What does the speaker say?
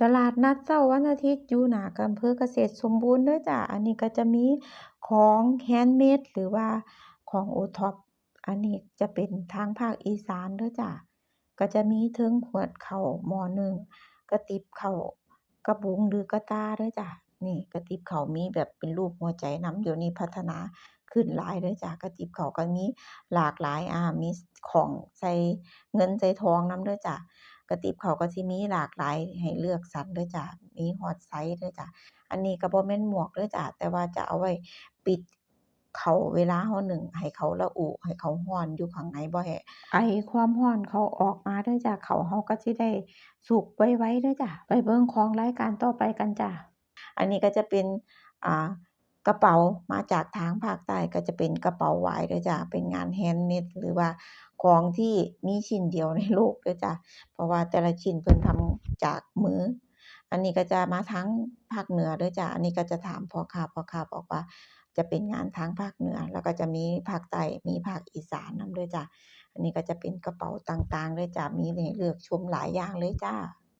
ຕະຫຼາດນັດເຊົ້າວັນອາທິດຢູ່ໜ້າອຳເພີກະເສດສົມບູນເດີຈ້າ. ອັນນີ້ກໍຈະມີຂອງແຮນເມດ ຫຼືວ່າຂອງໂອທັອບ ອັນນີ້ຈະເປັນທາງພາກອີສານເດີຈ້າ. ກໍຈະມີເທິງຫວດເຂົ້າໝໍ້ໜຶ້ງ, ກະຕິບເຂົ້າ, ກະບຸງ ຫຼື ກະຕ່າເດີຈ້າ. ນີ້ກະຕິບເຂົ້າມີແບບເປັນຮູບຫົວໃຈນຳ, ດຽວນີ້ພັດທະນາຂຶ້ນຫຼາຍເດີຈ້າ. ກະຕິບເຂົ້າກໍມີຫຼາກຫຼາຍ, ອາ, ມີຂອງໃສ່ເງິນໃສ່ທອງນຳເດີຈ້າ. ກະຕິບເຂົ້າກໍຊິມີຫຼາກຫຼາຍໃຫ້ເລືອກສັນເດີຈ້າ, ມີຮອດໄຊເດີຈ້າ. ອັນນີ້ກໍບໍ່ແມ່ນໝວກເດີຈ້າ, ແຕ່ວ່າຈະເອົາໄວ້ປິດ ເຂົ້າເວລາເຮົາໜຶ້ງ ໃຫ້ເຂົ້າລະອຸ ໃຫ້ເຂົ້າຮ້ອນຢູ່ຂ້າງໃນ ບໍ່ໃຫ້ໄອຄວາມຮ້ອນເຂົ້າອອກມາເດີຈ້າ. ເຂົ້າເຮົາກໍຊິໄດ້ສຸກໄວໆເດີຈ້າ. ໄປເບິ່ງຂອງລາຍການຕໍ່ໄປກັນຈ້າ. ອັນນີ້ກໍຈະເປັນ ອ່າ ກະເປົາມາຈາກທາງພາກໃຕ້, ກໍຈະເປັນກະເປົາຫວາຍເດີຈ້າ. ເປັນງານແຮນເມດ ຫຼືວ່າຂອງທີ່ມີຊິ້ນດຽວໃນໂລກເດີຈ້າ, ເພາະວ່າແຕ່ລະຊິ້ນເພິ່ນທຳຈາກມື. ອັນນີ້ກໍຈະມາທາງພາກເໜືອເດີຈ້າ. ອັນນີ້ກໍຈະຖາມພໍ່ຄ້າ, ພໍ່ຄ້າບອກວ່າຈະເປັນງານທາງພາກເໜືອ, ແລ້ວກໍຈະມີພາກໃຕ້, ມີພາກອີສານນຳເດີຈ້າ. ອັນນີ້ກໍຈະເປັນກະເປົາຕ່າງໆເດີຈ້າ, ມີໃຫ້ເລືອກຊົມຫຼາຍຢ່າງເລີຍຈ້າ.